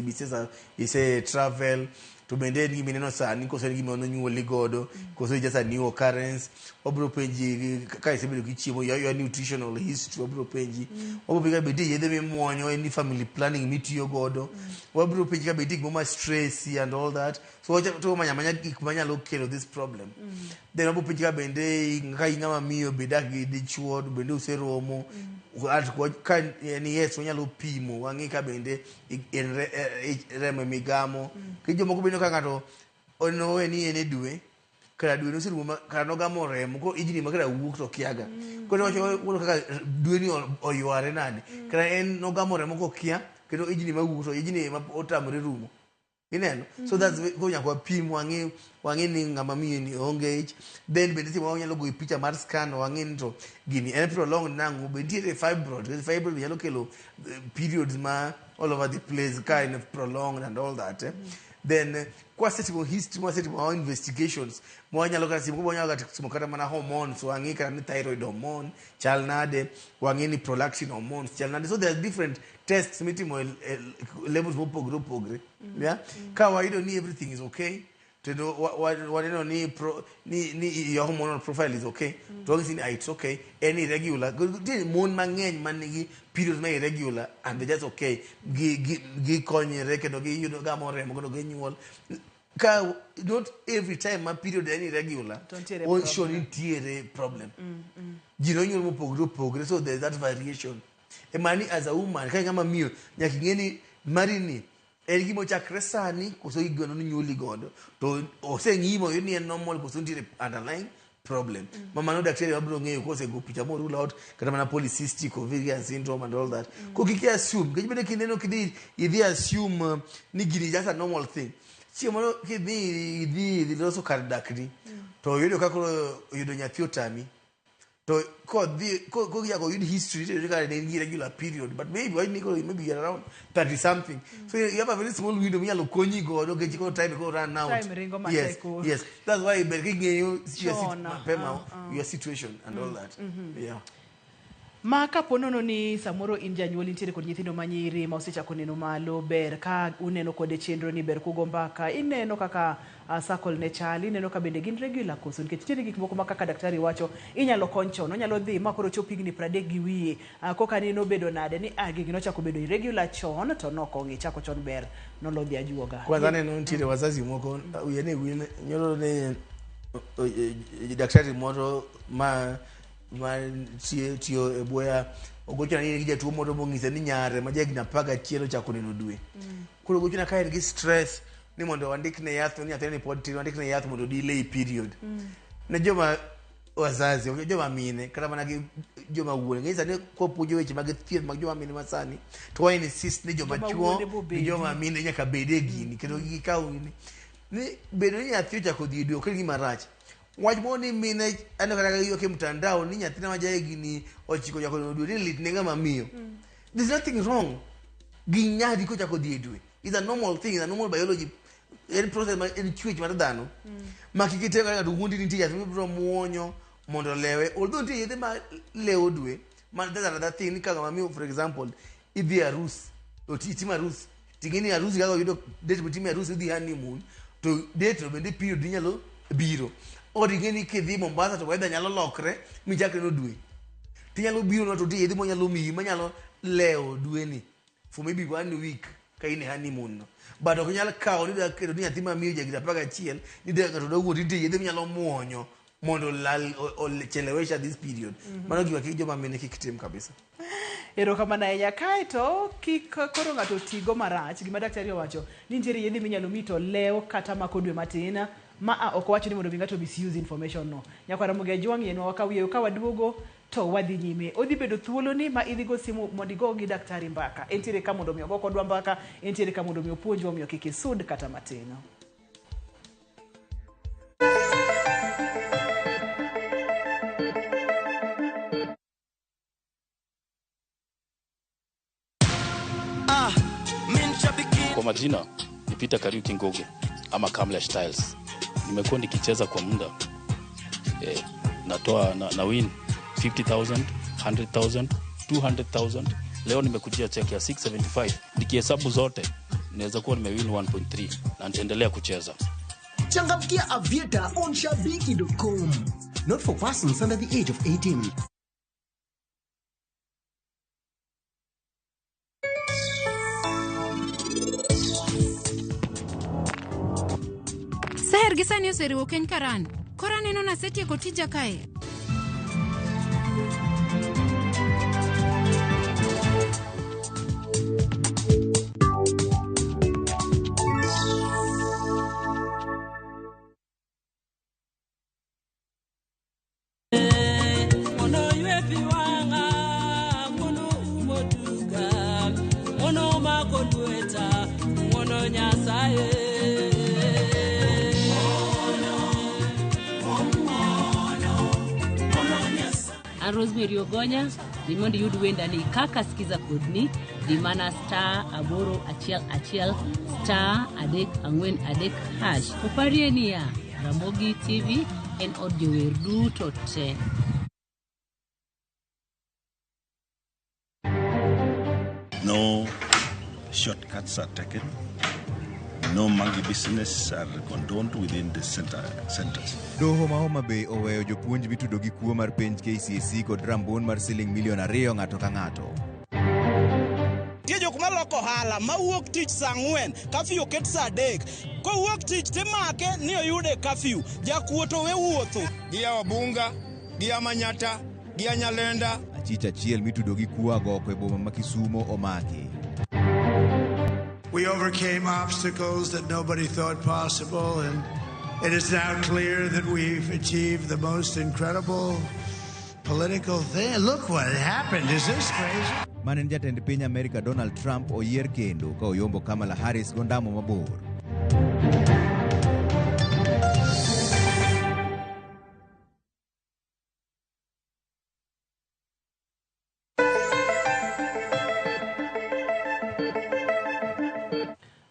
ise travel, to bende en gima ineno sani koso en gima nonyuoli godo, koso just a new occurrence. Wabiro penji ka isebedo kichiemo, your nutritional history wabiro penji. Wabiro penji ka be nitie yedhe mimuonyo, any family planning mitiyo godo. Wabiro penji ka be nitie gimoro ma stress and all that. So to manyo amanya gik manyalo kelo this problem. Then wabiro penji ka bende ka in ng'ama miyo, be idak gi dichuo, bende useromo. Ka en yes, wanyalo pimo wang'i ka bende en remo migamo. Ki jomoko bende ka ng'ato onowe ni en e dwe, kara dwe noserumo kara nogamo remo, koro ijni ma kara wuok to kiaga. Koro wacho koro kaka dwe ni oyware nade, kara en nogamo remo kokia, kendo ijni mawuok to ijni ma otamore rumo ineno. So that's koro nyaka wapim, wang'i ni ng'ama miyo ni oonge ich. Then bende seche moko wanyalo goyi picha mar scan, wang'i ni to gini en prolonged nang'o, be nitiere fibroid. Nikech fibroid nyalo kelo periods ma all over the place ka en prolonged and all that, eh. Then kwasetimo history, mwasetimo our investigations, mwanyalo kata timo, wanyalo kata timo kata mana hormones, wang'i kata ni thyroid hormone chal nade, wang'i ni prolactin hormones chal nade. So there are different tests mitimo e levels mopogore opogore, yeah? Ka wayudo ni everything is okay, kendo waneno ni your hormonal profile is okay, to wang'isi ni it's okay, en irregular. Nitie mon mang'eny man nigi periods ma irregular and they just okay, gikonyre kendo giyudo gamo remo kendo ginyuol. Ka not every time ma period en irregular To nitiere o sure problem. Nitiere problem. Ji nonyuol mopogore opogore, so there's that variation. Ema ni as a woman, ka ng'ama miyo, nyaka ing'e ni mari ni en gima ochakre sani koso gino nonyuoli godo, to oseng'i moyud ni en normal koso nitiere underlying problem ma mano daktari mabiro ng'eyo kosego picha mo rule out kata mana polycystic ovarian syndrome and all that. Ko kik i assume, nikech bende kineno kidhi idhi assume ni gini just a normal thing, chieng' moro kidhi idhi loso kar dakni to yudo ka koro yudo nyathi otami, to kodhi kochako oyud history, to yudo ka ne en gi regular period, but maybe why ni koro maybe you're around 30 something, so you have a very small window minyalo konyi godo nikech koro time koro run out. Time ringo matek. Yes. Yes, that's why ber king'eyo your Chon, mapema your situation and all that, yeah. Ma kapo nono ni samoro in janyuol, intiere kod nyithindo manyiri ma osechako neno malo, ber ka uneno kode chenro ni, ber kugo mbaka, ineno kaka cycle ne chal, ineno ka bende gin regular koso, nikech nitiere gik moko ma kaka daktari wacho inyalo kony chon, onyalo dhi ma koro chop higni 30 gi wiye, koka ni nobedo nade ni gigi nochako bedo irregular chon to nok ong'i chako chon, ber nolodhi ajuoga. Kwanza aneno nitiere wazazi moko wiye ne wil nyoro ne daktari moro ma tiyo e buya ogochona ni en gi jatuo moro mong'ise ni nyare ma jahigni 11 ochako neno dwe. Koro ogochona ka en gi stress ni mondo wandikne yath, ni nyathine ni pod tin, wandikne yath mondo delay period. Ne joma wazazi, ok joma mine kata mana gi joma wuone. Ng'e sani kwapuonjo weche mag thieth mag joma mine masani to wa insist ni joma Joma chuo wuone gi bobedi. joma mine nyaka bed e gini kendo gikaw gini. Ni bedo ni nyathi ochako dhi e dwe ok en gima rach. Wach moro ni mine aneno kata ka ywak e mtandao ni nyathina ma jahigni 9 ochako neno dwe ni lit ne ng'ama miyo. There's nothing wrong gi nyari kochako dhi e dwe. It's a normal thing, it's a normal biology. En process ma en chwech mar dhano. Ma kik ite kaka ng'ato wuondi ni nitie yath mibiro muonyo mondo olewe. Although nitie yedhe ma lewo dwe, ma that's another thing ni ka ng'ama miyo for example idhi e arus, to itimo arus, ting'e ni arus kaka oyudo date mitime arus idhi honeymoon, to date no bende period ni nyalo biro. Or ing'e ni kidhi Mombasa to weather nyalo lokre michak neno dwe. Tinyalo biro no to nitie yedhe monyalo miyi manyalo lewo dweni for maybe one week ka in e honeymoon no. But ok inyal kawo ni idwa keto ni nyathi ma miyo jahigni 11 ni dwa ng'ato dwa wuondi nitie yedhe minyalo muonyo mondo olal ochelewesha this period. Mano gima kik joma mine kik tim kabisa. Erokamano ahinya. Kaeto kik koro ng'ato tigo marach, gima daktari owacho ni nitiere yedhe minyalo mi to lewo kata mako dwe matin. Ma a ok owacho ni mondo mi ng'ato misuse information no. Nyakwar Ramogi Ajwang' yienwa wakaw yweyo ka waduogo to wadhi nyime. Odhi bedo thuoloni ma idhi go simu mondo igo gi daktari mbaka. Entiere ka mondo mi ogo kodwa mbaka, entiere ka mondo mi opuonjwa omiyo kik isud kata matin. Kwa majina ni Peter Kariuki Ngugi ama Kamlesh Tiles. Nimekuwa nikicheza kwa muda natoa na win 50,000, 100,000, 200,000. Leo nimekujia check ya 675. Nikihesabu zote naweza kuwa nimewin 1.3 na nitaendelea kucheza. Changamkia Aviator on shabiki.com. Not for persons under the age of 18. Seher gi sani oseriwo keny karan. Koro aneno nasetieko tija kae. An Rosemary Ogonya, dhi mondo iyud wendani kaka sikiza kodni, dhi mana star 811 star 343 hash. Oparie niya, Ramogi TV en od jower duto te. No shortcuts are taken. No monkey business are condoned within the centers. Doho ma Homa Bay oweyo jopuonj mitudo gi kuo mar penj KCSE kod rambun mar siling milion 2 ng'ato ka ng'ato. Nitie jok maloko ohala mawuok tich saa 4, kafyu oket saa 3. Kowuok tich timake ni oyude kafyu. Jakuo to we wuotho. Gia Wabunga, gia Manyata, gia Nyalenda. Achich achiel mitudo gi kuo agoko e boma ma Kisumo omaki. We overcame obstacles that nobody thought possible, and it is now clear that we've achieved the most incredible political thing. Look what happened. Is this crazy? Mane en jatend piny Amerika Donald Trump oyier kendo ka oyombo Kamala Harris gondamo mabor.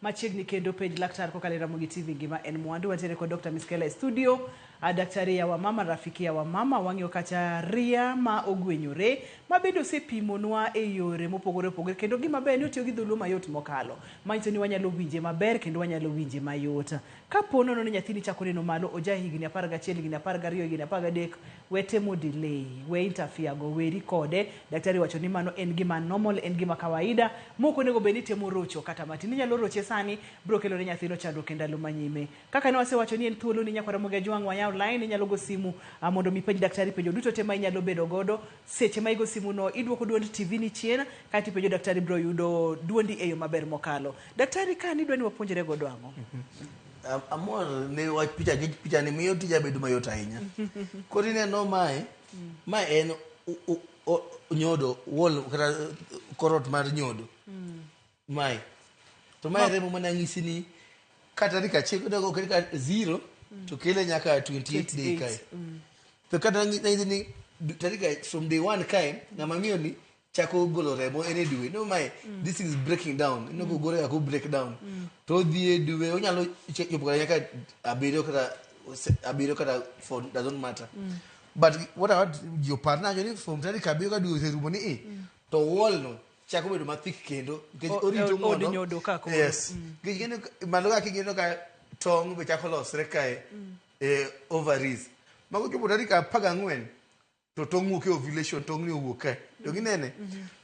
Machiegni kendo penj laktar kokalo e Ramogi TV ngima en mwandu. Wantiere kod Dr. Miskela e studio, daktari ya wamama, rafiki ya wamama. Wang'iyo kacha ria ma ogwenyore ma bende osepimonwa e yore mopogore opogore, kendo gima ber ni otiyo gi dholuo mayot mokalo, manyiso ni wanyalo winje maber kendo wanyalo winje mayot. Kapo nono ni nyathini chako neno malo, oja higni 11, higni 12, higni 13, we temo delay, we interfere go, weri kode. Daktari wacho ni mano en gima normal, en gima kawaida mok onego bed ni temo rocho kata matin. Inyalo roche sani, biro kelo ne nyathino chandruok e ndalo manyime. Kaka ne wasewacho ni en thuolo ni nyakwar Ramogi Ajwang' wayaw line, inyalo go simu mondo mi penj daktari penjo duto te ma inyalo bedo godo. Seche ma igo simu no, idwoko duond TV ni chien, kaeto ipenjo daktari biro yudo duondi e yo maber mokalo. Daktari, ka nidwa ni wapuonjre godo ang'o? Amor ne wach picha nikech picha ni miyo tija bedo mayot ahinya. Koro ineno mae, mae en nyodo, wall kata korot mar nyodo. Mae. To mae remo mana ng'isi ni ka tarik achiel kata oket ka 0 to kele nyaka 28 day kae. To kata ng'isi ni tarik from day 1 kae ng'ama miyo ni chako golo remo en e dwe. No mae, this is breaking down. Ineno kogore kaka o break down. To odhi e dwe, onyalo chopo kata nyaka abiriyo kata abiriyo kata 4, doesn't matter. But what I want ji opar nacho ni from tarik abiriyo ka dwe oserumo ni i, to wall no chako bedo mathik kendo nikech orito od mondo nyodo ka koro. Yes. Nikech malo ka kineno ka tong' be chako losre kae e ovaries. Mago chopo tarik 14 to tong' wuok e ovulation, tong' ni owuok kae. To ginene.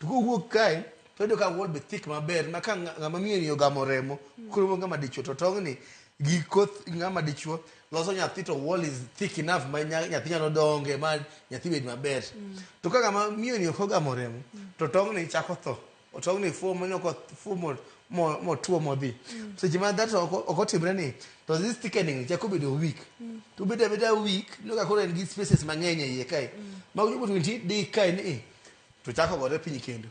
To kowuok kae to iyudo ka wall be thick maber ma ka ng'ama miyo ni ogamo remo koro ng'ama dichuo to tong' ni gi koth ng'ama dichuo loso nyathi to wall is thick enough ma nyathi nyalo donge ma nyathi bed maber. To ka ng'ama miyo ni ok ogamo remo to tong' ni chako tho. Tong' ni fuo maneno ko fuo motuo modhi. Seche ma that ok otimre ni to this thickening chako bedo weak. To bedo abeda weak, ineno ka koro en gi spaces mang'eny e iye kae. Ma kochopo 28 day kae ni to chako gore piny kendo.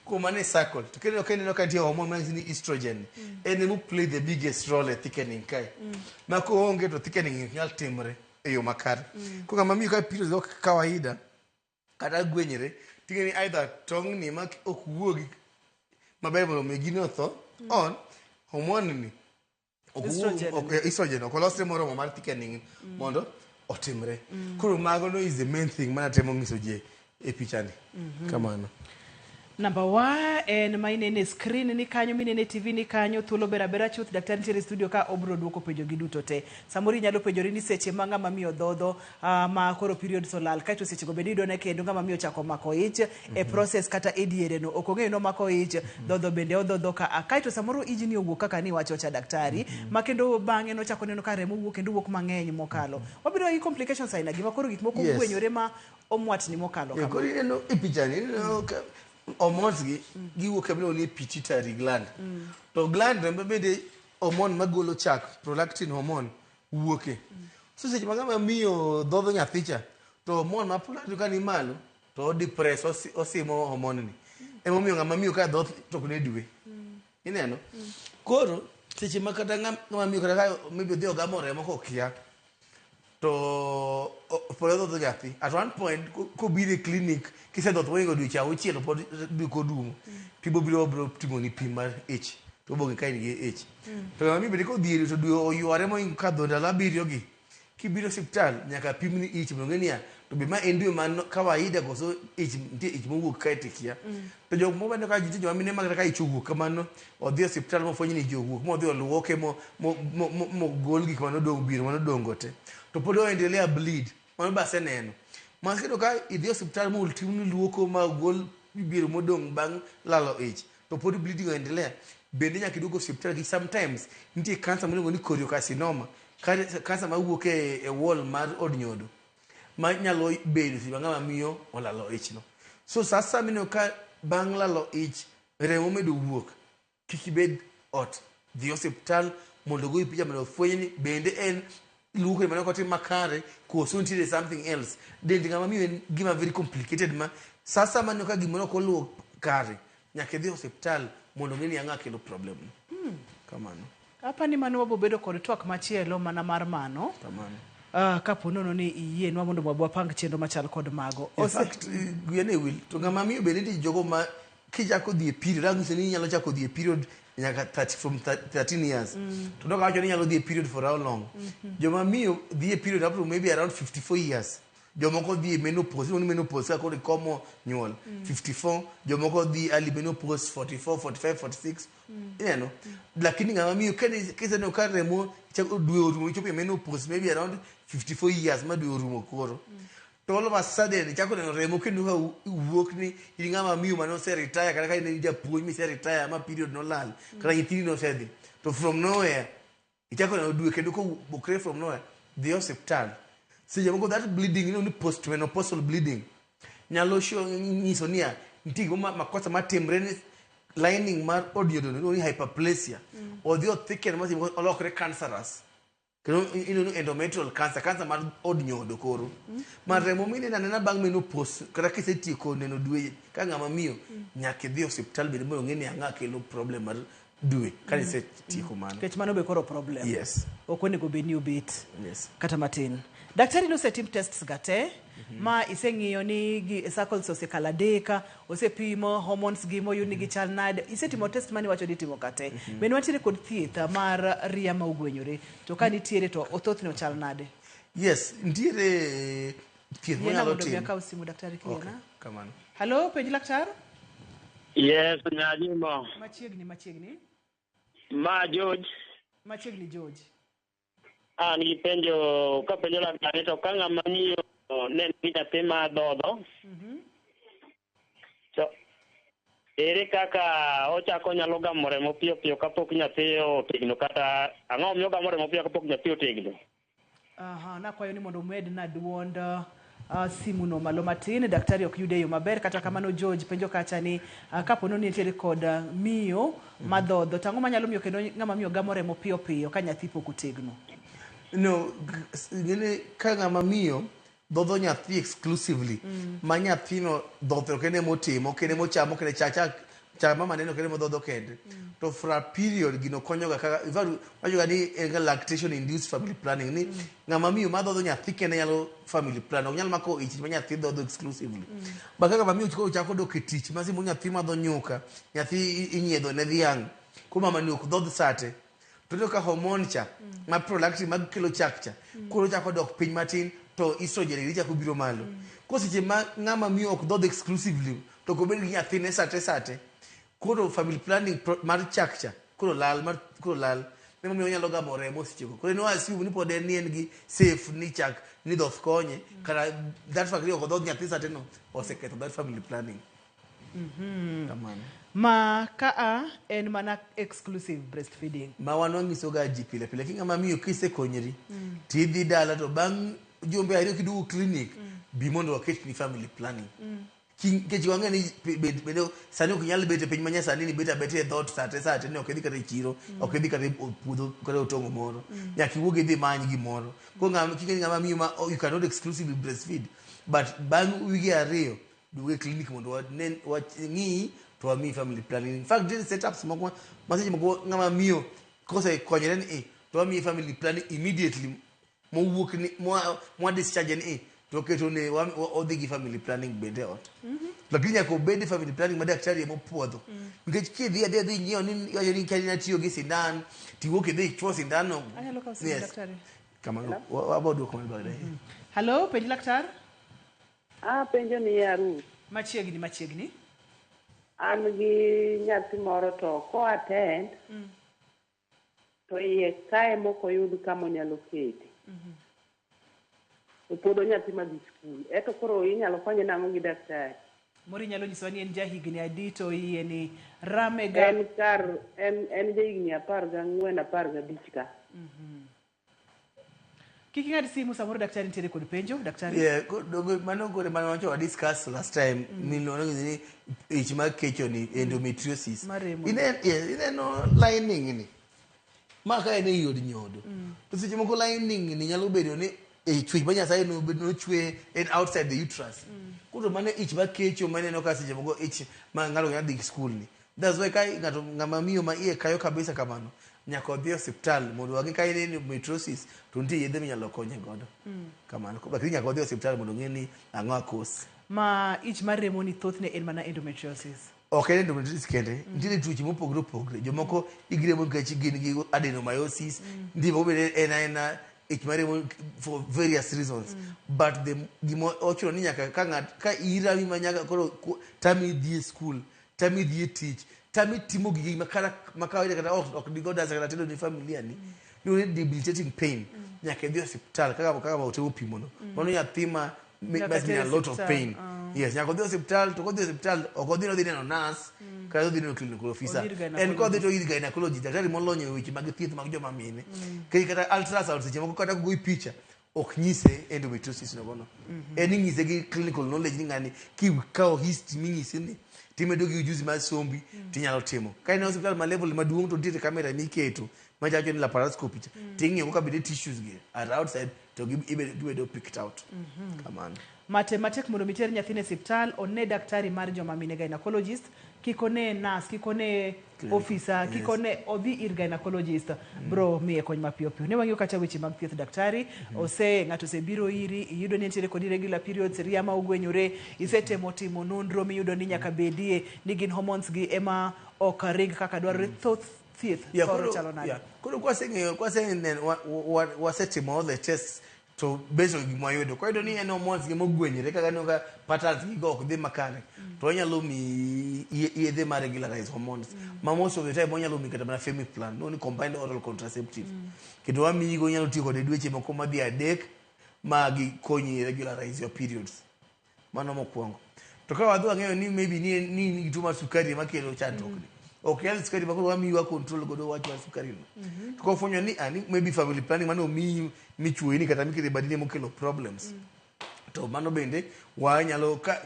Kuom mano e circle. To kendo ka ineno ka nitie hormone manyiso ni estrogen. En ema play the biggest role e thickening kae. Ma koonge to thickening ok nyal timre e yo makare. Koro ng'ama miyo ka periods ok kawaida kata gwenyre ting'e ni either tong' ni ma ok wuogi maber mondo mi gini otho on hormone ni ok Estrogen. Estrogen ok olosre moromo mar thickening mondo otimre. Koro mago no is the main thing manatemo nyiso ji e pichani. Kamano. Namba wa en ma inene e screen ni kanyo, minene e TV ni kanyo, thuolo ber abera chuth. Daktari nitiere e studio ka, obro duoko penjo gi duto te. Samoro inyalo penjori ni seche ma ng'ama miyo dhodho ma koro periods olal, kaeto seche go bende iyudo ne kendo ng'ama miyo ochako mako ich e process kata e diere no, ok ong'eyo nomako ich, dhodho bende odhodho ka a. Kaeto samoro ijni owuok kaka niwacho cha daktari, ma kendo bang'e nochako neno ka remo wuok kendo wuok mang'eny mokalo. Wabiro gi complications aina gi ma koro gik moko gwenyore ma omwatni mokalo kama. Koro ineno e pichani, ineno ka hormones gi giwuok kama iluongo ni pituitary gland. To gland no bende hormone magolo chak, prolactin hormone, wuoke. So seche ma ng'ama miyo dhodho nyathi cha, to hormone ma prolactin ka ni malo, to o depress, osimo hormone ni. Emomiyo ng'ama miyo ka dhoth to ok ne dwe. Ineno? Koro seche ma kata ng'ama miyo kata ka maybe odhi ogamo remo kokia, to pod odhodho nyathi. At one point kobiro e clinic kisedhoth mohingo dweche auchiel to pod dwe kodumo, tibobiro obiro timoni pim mar ich to obong'e ka in gi ich. To ng'ama miyo bende kodhi to dwe oyware mohingo kadho ndalo abiriyo gi, kibiro osiptal nyaka pimni ich mondo ong'e niya to be ma en dwe man kawaida koso ich nitie ich mowuok kae to ikia. To jok moko bende ka nitie joma mine ma kata ka ich owuok kamano odhi e osiptal mofweny ni ich owuok modhi oluoke mogol gik manodong' biro manodong' go te to pod o endelea bleed. Mano be aseneno. Mas kendo ka idhi e osiptal motimni luoko ma ogol biero modong' bang' lalo ich to pod bleeding oendelea, bende nyaka iduog osiptal nikech sometimes nitie cancer miluongo ni choriocarcinoma, cancer mawuok e wall mar od nyodo ma nyalo bedo seche ma ng'ama miyo olalo ich no. So sa asaya mineno ka bang' lalo ich remo medo wuok, kik ibed ot, dhi osiptal mondo ogoyi picha mondo ofweny ni bende en luoko mane ok otim makare koso nitiere something else. Dend ng'ama miyo en gima very complicated ma sa asaya maneno ka gimoro ok oluwo kare, nyaka idhi osiptal mondo ong'e ni ang'o kelo problem no. Kamano. Apa ni mano wabo bedo kod twak machielo mana mar mano. Kamano. Kapo nono ni iyienwa mondo wapang chenro machal kod mago. In fact, wiya ne wil to ng'ama miyo bende nitie jogo ma kichako dhi e period ang'ise ni inyalo chako dhi e period nyaka 30, from 13 years. To dok awacho ni inyalo dhi e period for how long? Joma miyo dhi e period up to maybe around 54 years. Jomoko dhi e menopause, iluongo ni menopause ka koro ikomo nyuol 54, jomoko dhi early menopause 44, 45, 46. Ineno? Lakini ng'ama miyo kiseneno ka remo chako dwe orumo ichopo e menopause maybe around 54 years ma dwe orumo koro. To all of a sudden ichako neno remo kendo ka wuok ni in ng'ama miyo mane ose retire kata ka in japuonj mise retire ma period nolal kata nyithindi nosedhi to from nowhere ichako neno dwe kendo kobukre from nowhere, dhi e osiptal. Seche moko that bleeding iluongo ni postmenopausal bleeding nyalo show nyiso niya nitie gima makosa matimre ni lining mar od nyodo iluongo ni hyperplasia. Odhi othicken ma seche moko olokre cancerous. Kendo iluongo ni endometrial cancer, cancer mar od nyodo koro. Ma remo mineno anena bang' menopause kata kisetieko neno dwe ka ng'ama miyo nyaka idhi e osiptal bende mondo ong'e ni ang'a kelo problem mar dwe ka isetieko mano. Nikech mano be koro problem. Yes. Ok onego bed ni obet. Yes. Kata matin. Daktari nosetim tests ga te ma iseng'iyo ni gi circles osekalo adek, osepimo hormones gi moyud ni gichal nade. Isetimo test mane iwacho ni itimo ka te. Bende wantiere kod thieth mar ria ma ogwenyore. To ka nitiere to thothne ochal nade? Yes, nitiere thieth Yiena monyalo mondo mi tim. akaw simu daktari Okay, kiyiena. kamano. Hello, penj laktar. Yes, Nyajimo. Machiegni, machiegni. Ma George, Machiegni George. an gi penjo kapenjo laktar to ka ng'ama miyo ne nigi nyathi ma dhodho to ere kaka ochako onyalo gamo remo piyo piyo kapok nyathi otegno kata ang'o miyo ogamo remo piyo kapok nyathi otegno? Aha, nakwayo ni mondo umed na duond simu no malo matin, daktari ok yude e yo maber. Kata kamano George penjo kacha ni kapo ni nitiere kod miyo madhodho, to ang'o manyalo miyo kendo ng'ama miyo gamo remo piyo piyo ka nyathi pok otegno? No, ng'eni ka ng'ama miyo dhodho nyathi exclusively, ma nyathino dhoth ok en emotimo, ok en emochamo, ok en cha cha cha mama neno ok en emodhodho kende. To for a period gino konyoga kaka in fact wachoga ni en ga lactation induced family planning ni ng'ama miyo madhodho nyathi kende nyalo family plan ok nyal mako ich ma nyathi dhodho exclusively. But ka ng'ama miyo koro chako dok e tich ma simo nyathi madho nyuka, nyathi inyiedho ne dhiang', koro mama ni ok dhodh sate. To iyudo ka hormone cha ma prolactin mag kelo chak cha koro chako dok piny matin to estrogen eri chako biro malo. Koro seche ma ng'ama miyo ok dhodh exclusively to ok obed gi nyathine sate sate, koro family planning mar chak cha koro lal mar koro lal. Emomiyo onyalo gamo remo sechego. Koro en o assume ni pod en ni en gi safe ni chak ni dhoth konye kata that fact ni ok odhodh nyathi sate no oseketho that family planning. Kamano. Ma ka a en mana exclusive breastfeeding. Ma wan wanyiso ga ji pile pile ki ng'ama miyo kisekonyri tidhi dala to bang' jumbe ariyo kiduogo clinic bi mondo waketni family planning. Nikech wang'e ni bende sani ok inyal bet e piny manyasani ni bet abeta e dhoot sate sate ni ok idhi kata e chiro ok idhi kata e puodho kata e otong'o moro. Nyaka iwuog idhi many gimoro. Koro ng'ama king'e ni ng'ama miyo ma you cannot exclusively breastfeed but bang' wige ariyo duog e clinic mondo wang'i to wamiyi family planning. In fact nitiere setups moko ma seche moko ng'ama miyo kosekonyore ni i to wamiye family planning immediately mowuok ni mwa discharge ni i to keto ne odhi gi family planning bende e ot. Lakini nyaka obed e family planning ma daktari ema opuodho. Nikech kidhi adhiya dhi nyiewo ni iwacho ni kia natiyo gi sindan tiwuok idhi ichuo sindan no. Anyalo kawo simu Yes. daktari. Kamano wabo duoko mana baadaye. Hello, penj laktar. Apenjo ni ya Ruth. Machiegni, machiegni. An gi nyathi moro to ko attend to iye kae mok oyud kama onyalo kete. To pod onyathi madhi skul. Eto koro inyalo konye nang'o gi daktari? Moro inyalo nyisowa ni en jahigni adi to iye ni rame ga. En kar en jahigni 14 15 ka. Kik ing'ad simu samoro daktari nitiere kod penjo. Daktari. Yeah, mano kore mane wacho wa discuss last time miluongo ni ich mar kecho ni endometriosis. Maremo. Ineno lining ni. Ma ka en ei od nyodo. To seche moko lining ni nyalo bedo ni e chwech ma Nyasaye nochwe en outside the uterus. Koro mano ich mar kecho maneno ka seche moko ich ma ng'ato nyalo dhi school ni. That's why ka ng'ato ng'ama miyo ma iye kayo kabisa kamano nyaka odhi e osiptal mondo wang'e ka en endometriosis to nitie yedhe minyalo konye godo. Kamano. Lakini nyaka odhi e osiptal mondo ong'e ni ang'o akos. Ma ich mar remo ni thothne en mana endometriosis. Ok en endometriosis kende, nitiere tuoche mopogore opogore. Jomoko igiremo nikech gin gi adenomyosis, nitie moko bende en aena ich mar remo for various reasons. But the gima ochuno ni nyaka ka ng'at ka irami ma nyaka koro tami dhi e school, tami dhi e tich, tami timo gigi ma kata ma kawaida kata ok digo dasa kata tedo ne familia ni. Iluongo ni debilitating pain. Nyaka idhi e osiptal kaka ma otemo pimo no. Mano nyathi ma Nyaka must be tere a lot of osiptal, pain. Yes, nyaka odhi osiptal to kodhi osiptal ok odhi nodhi neno nurse kata odhi neno clinical officer. Odhi ir En kodhi gynecologist. to ir gynecologist, daktari molony e weche mag thieth mag joma mine. Kata ultrasound seche moko kata goyi picha Ok nyise endometriosis nogono. En inyise gi clinical knowledge ni ng'ani kikawo history minyisi ni timedo gi ujuzi mar sombi tinyalo timo. Ka in e osiptal ma level maduong' to nitiere camera miketo machacho ni laparoscopy cha ting'iyo kaka bende tissues gi are outside to gibedo picked out. Kamano. Mate matek mondo mi ter nyathini e siptal one daktari mar joma mine gynecologist kik one nurse kik one officer kik one odhi ir gynecologist bro miye kony mapiyo piyo. Ne wang'iyo kacha weche mag thieth daktari ose ng'ato osebiro iri iyudo ni entiere kod irregular periods ria ma ogwenyore isetemo timo nonro miyudo ni nyaka bedie ni gin hormones gi ema ok ring kaka dwarore thoth thieth thoro chalo nade? Koro kwaseng'eyo kwaseneno wasetimo all the tests to based on gima wayudo kwayudo ni en hormones gi mogwenyore kaka ineno ka patterns gi go ok dhi makare to wanyalo miyi yedhe ma regularize hormones ma most of the time wanyalo miyi kata mana Femiplan no ni combined oral contraceptive kendo wamiyi go inyalo tiyo kode dweche moko madhi 3 ma gikonyi regularize your periods. Mano mokwongo. To ka wadhi wang'eyo ni maybe ni ni in gi tuo mar sukari ema kelo chandruok ni. Ok yal sukari ma koro wamiyi wa control godo wach mar sukari no. To kofwenyo ni ah, ni maybe family planning mane omiyi michuoyi ni kata mikete e badi ni emokelo problems. To mano bende wanyalo ka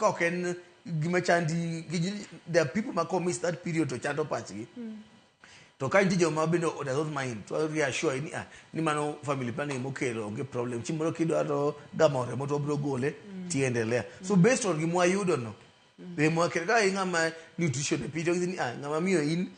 ok en gima chandi there are people ma ko miss that period to chando pachgi. To ka nitie joma bende does not mind to reassure ni ah ni mano family planning mokelo onge problem. Chieng' moro kidwaro gamo remo to wabiro gole tiendelea. So based on gima wayudo no remo wakelo ka ing'ama nutrition e piny to ni ah ng'ama miyo in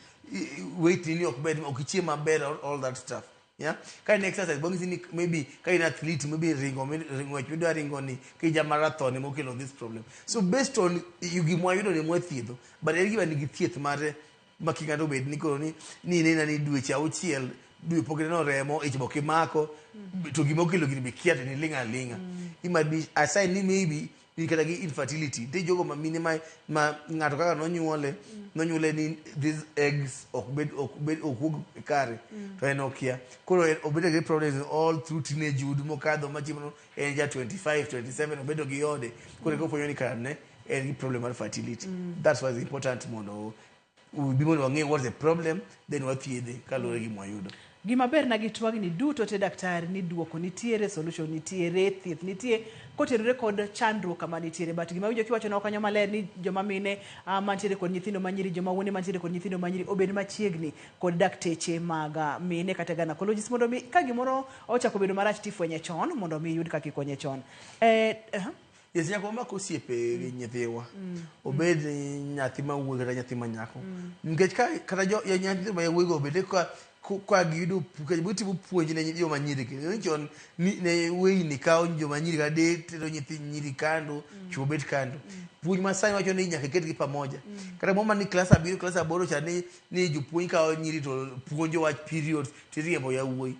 weight ni ok ber ok ichiem maber all that stuff. Yeah? Ka in exercise bang'isi ni maybe ka in athlete maybe ringo ng'wech midwa ringo ni ka ija marathon ema okelo this problem. So based on gima wayudo ni mwathiedho but en gima nigi thieth mare ma kik ng'ato obed ni koro ni ni inena ni dweche 6 dwe pok ineno remo ich bok imako to gima okelo gini be kia to niling' aling'a. It might be a sign ni maybe in kata gi infertility. Nitie jogo ma mine ma ng'ato kaka nonyuole nonyuole ni these eggs ok bed ok bed ok wuog kare to en okia. Koro obedo gi problems all through teenagehood mokadho ma chieng' moro en ja 25 27 obedo gi ode koro eka ofwenyo ni kara ne en gi problem mar fertility. That's why it's important mondo ubi mondo wang'e what's the problem then wathiedhe kaluwore gi mwayudo. Gima ber na gi twagni duto te daktari ni duoko nitiere, solution nitiere, thieth nitie kotenore kod chandruok kama nitiere. But gima awinjo kiwacho kanyo maler ni joma mine mantiere kod nyithindo manyiri, joma wuone mantiere kod nyithindo manyiri obed machiegni kod dakteche mag mine kata gynecologist mondo mi ka gimoro ochako bedo marach tifwenye chon mondo mi yud kaka ikonye chon. Yes, nyaka wamak osiepe gi nyithiwa. Obed nyathi ma wuoyi kata nyathi ma nyako. Nikech ka kata jo nyathi ma wuoyi go bende ka giyudo nikech gitimo puonj ne joma nyiri gi. Ni chon ni ne weyni kawo joma nyiri kata de tero nyithi nyiri kando, chwo bet kando. Puonj ma sani wacho ni nyaka iketgi pamoja. Kata moro ni klas 7 klas 8 cha ni jopuonj kawo nyiri to puonjo wach periods tiriembo yawuoyi.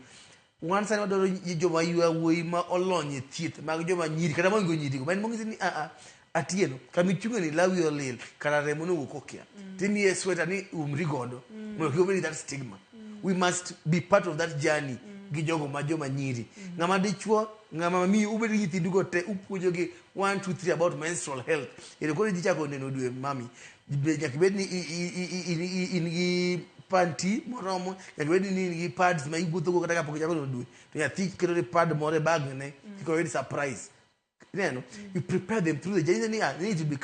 Wan sani wadwaro joma yawuoyi ma olony e thieth mag joma nyiri kata mohingo nyirigo. Ma en mong'isi ni a Atieno kama ichung'e ni lawi olil kara remo nowuok okia. Timiye sweta ni umri godo mondo kik obed gi that stigma. We must be part of that journey gi jogo ma joma nyiri. Ng'ama dichuo ng'ama miyo ubed gi nyithindu go te upuonjogi 1 2 3 about menstrual health. Kendo koro idhi chako neno dwe mami. Nyaka ibed ni in gi panty moromo, nyaka ibed ni in gi pads ma iwuotho go kata kapok ichako neno dwe. To nyathi keto ne pad moro e bag ne kik oyud surprise. Ineno? You prepare them through the journey. Ni need to be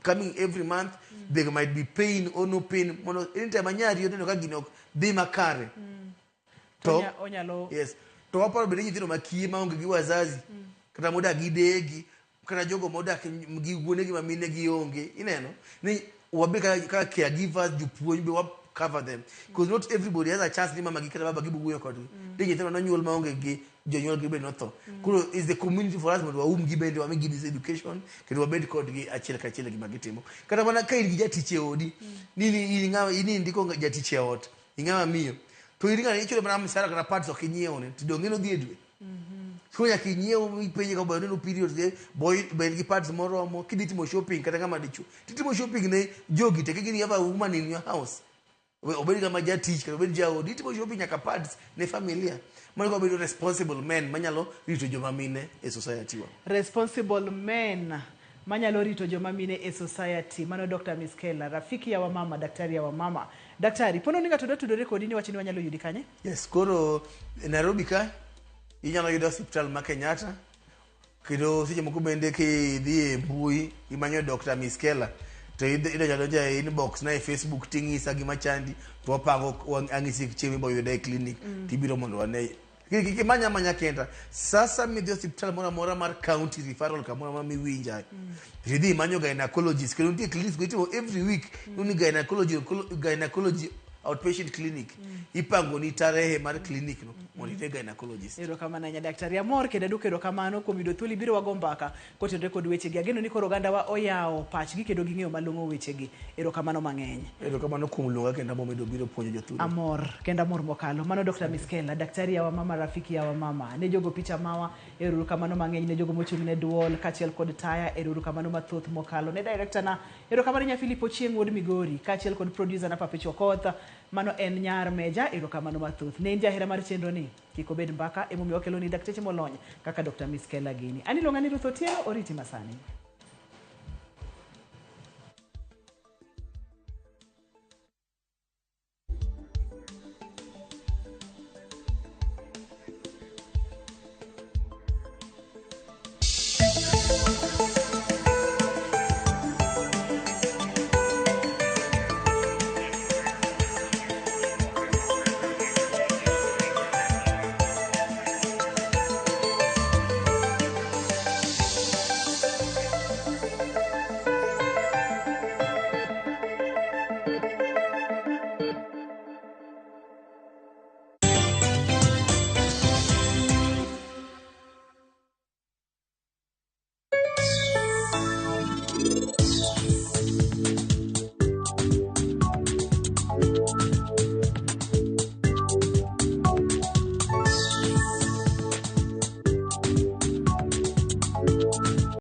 coming every month. There might be pain or no pain. Mondo anytime anyari oneno ka gini ok dhi makare. To onyalo yes. To waparo bende nyithindo ma kiye maonge gi wazazi. Kata modak gi deyegi, kata jogo modak gi wuonegi ma mine gi onge. Ineno? Ni wabe kaka caregivers, jopuonj be wa cover them. Because not everybody has a chance ni mama gi kata baba gi wuoyo kodgi. Nitie nyithindo nonyuol maonge gi jonyuol gi bende notho. Koro is the community for us mondo waum gi bende wamigi this education kendo wabed kodgi achiel kachiel e gima gitimo. Kata mana ka in gi jatich e odi, ni in ng'ama in indiko jatich e ot, ing'ama miyo. To in ng'ama ichulo mana msara kata pads ok inyiewo ne, to donge nodhi e dwe. Koro nyaka inyiew ipenje ka boy oneno periods ge, boy be en gi pads moromo, kidhi timo shopping kata ng'ama dichuo. Titimo shopping ne jogi te kigini you have a woman in your house. Obed ng'ama jatich kata obed jaodi, itimo shopping nyaka pads ne familia. Mano ka wabedo responsible men manyalo rito joma mine e society wa. Responsible men manyalo rito joma mine e society. Mano Dr. Miskela, rafiki ya wamama, daktari ya wamama. Daktari, pono ni ng'ato dwa tudore kodi ni wacho ni wanyalo yudi kanye? Yes, koro Nairobi ka Inyalo yudo osiptal ma Kenyatta, kendo seche moko bende kidhi e mbui imanyo Dr. Miskela to idonjo adonja e inbox na e Facebook ting'isa gima chandi to wapango ang'isi chieng' mibo yuda e clinic tibiro mondo wane. Kik imanya amanya kenda. Sasa midhi osiptal moro amora mar county referral kamoro amora miwinja tidhi imanyo gynecologist kendo nitie clinics mitimo every week ni gynecology outpatient clinic ipango ni tarehe mar clinic no mondo ine gynecologist. Erokamano ahinya daktari, amor kendo aduoko erokamano kuom yudo thuolo ibiro wago mbaka kotenore kod wechegi. Ageno ni koro ogandawa oyawo pachgi kendo ging'eyo malong'o wechegi. Erokamano mang'eny. Erokamano kuom luonga kendo momedo biro puonjo jothurwa. Amor kendo amor mokalo. Mano Dr. Miskela, daktari ya wamama, rafiki ya wamama. Ne jogo picha mawa, erokamano mang'eny ne jogo mochung' ne duol kaachiel kod taya, erokamano mathoth mokalo. Ne director na, erokamano nya Philip Ochieng' wuod Migori, kaachiel kod producer na Papich Okoth, mano en nyar Meja, erokamano mathoth. Ne in jahera mar chenro ni, kik obed mbaka, emomiyo wakelo ni dakteche molony kaka Dr. Miskela gini. An iluonga ni Ruth Otieno, oriti masani.